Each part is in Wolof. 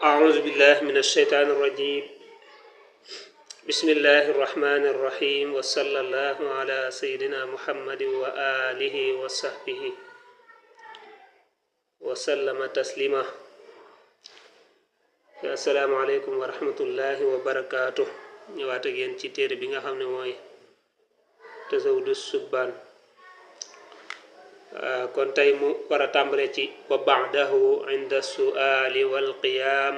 أعوذ بالله من الشيطان الرجيم. بسم الله الرحمن الرحيم وصلى الله على سيدنا محمد وآله وصحبه وسلم تسليما. السلام عليكم ورحمة الله وبركاته. ñëwaat ak yéen ci téere bi nga xam ne mooy Tazawudu Subbaan. kon tey mu war a tàmbale ci wa ba'dahu inda su'aali wal qiyaam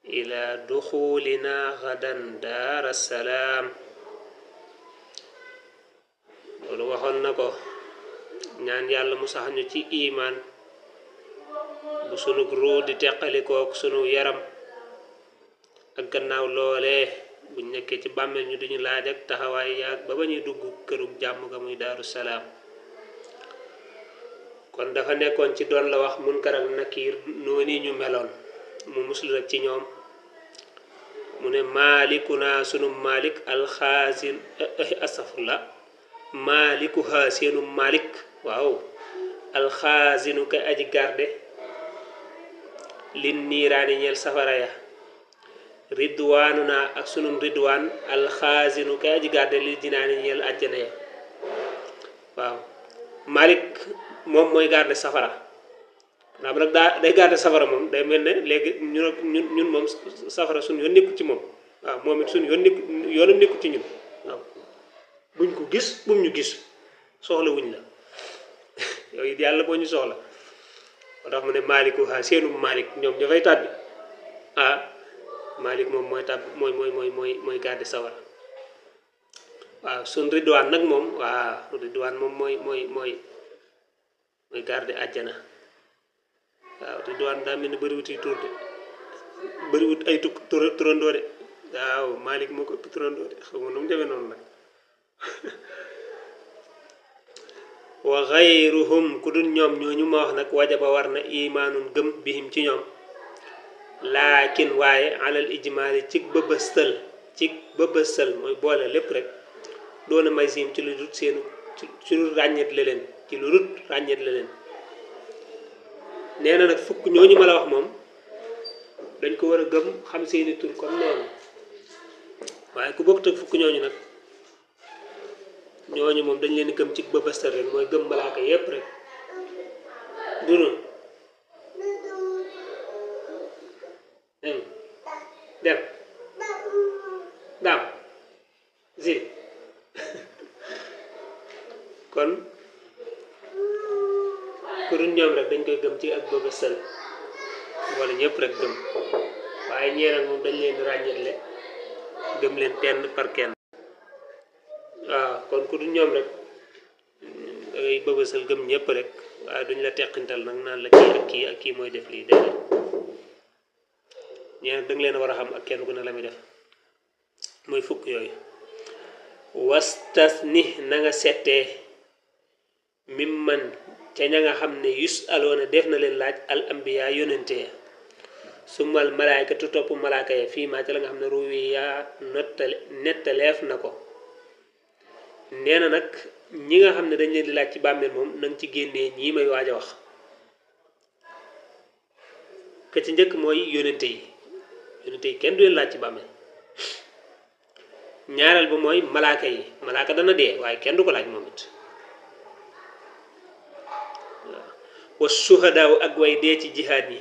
ila duxulina gadan daara salaam. loolu waxoon na ko ñaan yàlla mu sax ñu ci imaan bu sunu ruu di teqalikook sunu yaram ak gannaaw loolee buñ nekkee ci bàmmeel ñu duñu laaj ak taxawaay yaag ba ñuy dugg kërug jàmm ga muy daaru salaam. kon dafa nekkoon ci doon la wax munkar ak nakiir noonu ñu meloon mu muslu rek ci ñoom. mu ne maalikuna sunu malik alxaasin astafurla maalikuha seenu malik waaw alxaasinu kay aji garde lin niiraani ñeel safara ya ridwaanuna ak sunum ridwaan alxaasinu kay aji garde lil jinaani ñeel àjjana ya. waaw malik moom mooy garde safara ndax nag day garde safara moom day mel ne léegi ñun moom safara suñu yoon nekku ci moom. waaw moom it suñu yoonam nekku ci ñun. waaw buñ ko gis bum ñu gis soxla wuñ la yooyu yàlla boo ñu soxla moo tax mu ne maaliku ha seenu malik ñoom ña fay tàbbi malik moom mooy tàbbi mooy garde safara. waaw suñ ridwaan nag moom waaw ridwaan moom mooy garde àjjana. waaw ridwaan daa mel ni bëriwut yi tur de bëriwut ay turandoo de. waaw malik moo ko ëpp turandoo de xam nga nu mu demee noonu nag. wa xayruhum ku dul ñoom ñooñu ma wax nag wajaba war na imaanun gëm bihim ci ñoom laakin waaye alal ijmaali ci bëbëstal mooy boole lépp rek doona may siim ci lu dut seenu ci lu ràññet la leen ci lu dut ràññet la leen. nee na nag fukk ñooñu ma la wax moom dañ ko war a gëm xam seeni tur comme noonu waaye ku bokk teg fukk ñooñu nag ñooñu moom dañ leen gëm ci bëbëstal rek mooy gëm malaaka yépp rek dunu dem daam zil kon ku dul ñoom rek dañ koy gëm ci ak bëbëstal wala ñëpp rek gëm waaye ñeenak moom dañ leen ràññetle gëm leen kenn par kenn. waaw kon ku dul ñoom rek da ngay bëbësal gëm ñëpp rek waaye duñ la teqintal nag naan la kii ak kii mooy def lii déedéet ñeen danga leen war a xam ak kenn ku ne la muy def mooy fukk yooyu. wastasni na nga settee mimman ca ña nga xam ne yus aloona def na leen laaj al ambiya yónente ya sumal malaayikatu topp malaaka ya fii maa ca la nga xam ne ruwi yaa nettaleef na ko. nee na nag ñi nga xam ne dañ leen di laaj ci bàmmeel moom na nga ci génnee ñii may waaj a wax. ka ci njëkk mooy yónente yi kenn du leen laaj ci bàmmeel. ñaareel ba mooy malaaka yi malaaka dana dee waaye kenn du ko laaj moom it. wa suhadaaw ak way dee ci jihaad yi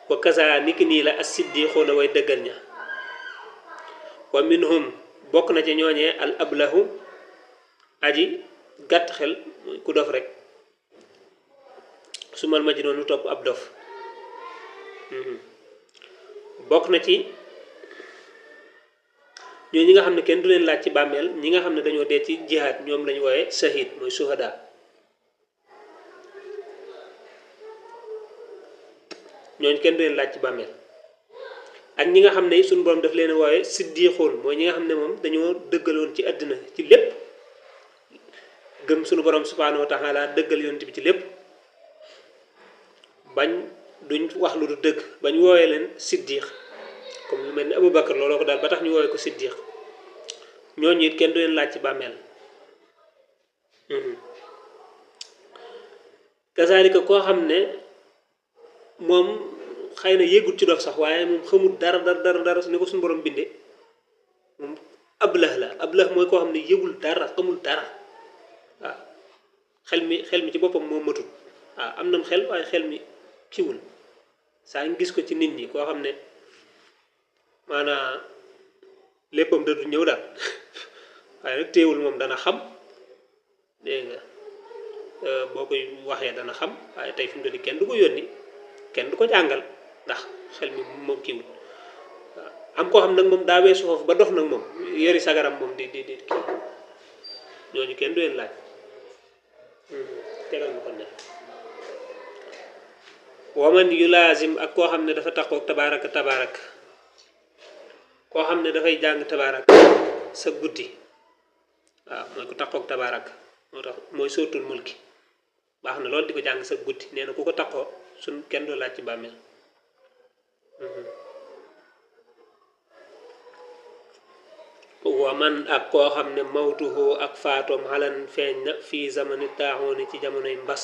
wa kasa niki nii la as siddiqoona way dëggal ña. wa minhum bokk na ci ñooñee al ablahu aji gàtt xel ku dof rek sumal ma ji noonu topp ab dof. bokk na ci ñoo ñi nga xam ne kenn du leen laaj ci bàmmeel ñi nga xam ne dañoo dee ci jihaad ñoom lañu wooye shahid mooy suhada. ñooñu kenn du leen laaj ci bàmmeel ak ñi nga xam ne suñu borom daf leen wooye siddiqoon mooy ñi nga xam ne moom dañoo dëggaloon ci àddina ci lépp gëm suñu borom subhanahu wa taala dëggal yonent bi ci lépp bañ duñ wax lu du dëgg bañ woowee leen siddiq comme lu mel ni Abu Bakar looloo ko daal ba tax ñu woowee ko siddiq ñooñu it kenn du leen laaj ci bàmmeel. kazaalika koo xam ne moom xëy na yéegul ci dof sax waaye moom xamul dara ni ko suñu borom bindee moom ablah mooy koo xam ne yëgul dara xamul dara waaw xel mi ci boppam moo matul waaw am nam xel waaye xel mi kiwul saa ñu gis ko ci nit ñi koo xam ne maanaam léppam da du ñëw daal waaye nag téewul moom dana xam dégg nga boo koy waxee dana xam waaye tey fi mu toll kenn du ko yónni kenn du ko jàngal ndax xel mi moom kiiwul waaw am koo xam nag moom daa weesu foofu ba dof nag moom yori sagaram moom di kii ñooñu kenn du leen laaj tegal ma ko ne waman yu laazim ak koo xam ne dafa taxoog tabaarak koo xam ne dafay jàng tabaarak sa guddi waaw mooy ku taxoog tabaarak moo tax mooy sóotul mulki baax na loolu di ko jàng sa guddi nee na ku ko taxoo suñ kenn doo laaj ci bàmmeel waman ak koo xam ne mawtuhu ak faatoom xalan feeñ na fii zamani taaxooni ci jamonoy mbas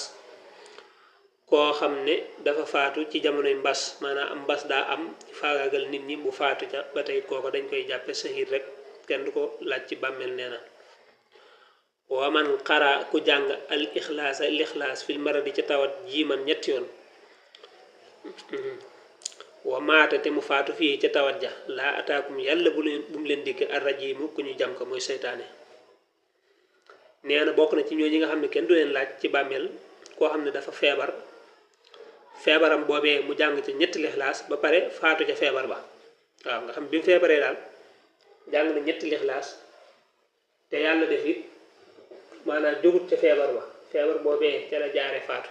koo xam ne dafa faatu ci jamonoy mbas maanaam am mbas daa am faagaagal nit ñi bu faatu ca ba tey kooko dañ koy jàppe sahid rek kenn du ko laaj ci bàmmeel nee na waman xara ku jàng al ixlaasa lixlaas fil maradi ci tawat jiiman ñetti yoon wa maata te mu faatu fii ca tawat ja laa ataakum yàlla bu mu leen dikk ar rajimu ku ñu jam ko mooy seytaane nee na bokk na ci ñooñu nga xam ne kenn du leen laaj ci bàmmeel koo xam ne dafa feebaram boobee mu jàng ca ñetti lixlaas ba pare faatu ca feebar ba waaw nga xam bi mu feebaree daal jàng na ñetti lixlaas te yàlla def it maanaam jógut ca feebar boobee ca la jaare faatu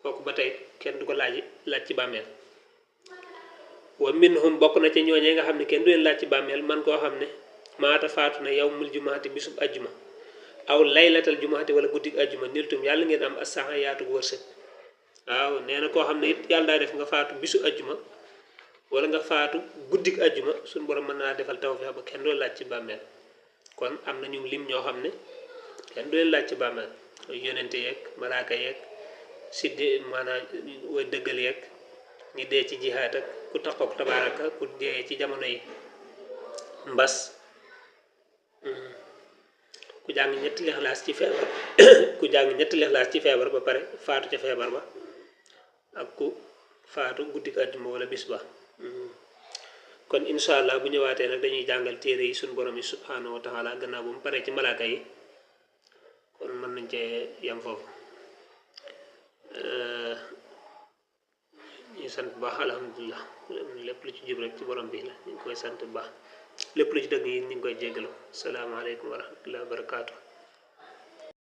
kooku ba tey kenn du ko laaj ci bàmmeel wa minhum bokk na ci ñooñee nga xam ne kenn du leen laaj ci bàmmeel man koo xam ne maata faatu na yawmul jumaati bisub ajjuma aw laylatal jumaati wala guddig ajjuma niltum yàlla ngeen am as-saxa yaatu wërsëg waaw nee na koo xam ne it yàlla daa def nga faatu bisu ajjuma wala nga faatu guddig ajjuma suñu borom mën naa defal tawfeex ba kenn du leen laaj ci bàmmeel kon am na ñu lim ñoo xam ne kenn du leen laaj ci bàmmeel yonente yeeg malaaka yeeg siddi maanaam way dëggal yeeg ñi dee ci jihaat ak ku taxook tabaaraka ku dee ci jamono yi mbas ku jàng ñetti lixlaas ci feebar ku jàng ñetti lixlaas ci feebar ba pare faatu ca feebar ba ak ku faatu guddik àjjuma wala bis ba kon incha allah bu ñëwaatee nag dañuy jàngal téere yi suñu borom yi subhanahu wa taala gannaaw bu mu paree ci malaaka yi kon mën nañ cee yam foofu ñu sant bu baax alhamdulilah lépp lu ci jub rek ci borom bi la ñu ngi koy sant bu baax lépp lu ci dëgg yi ñu ngi koy jéggalu salaamaaleykum wa rahmatullahi wa barakaatu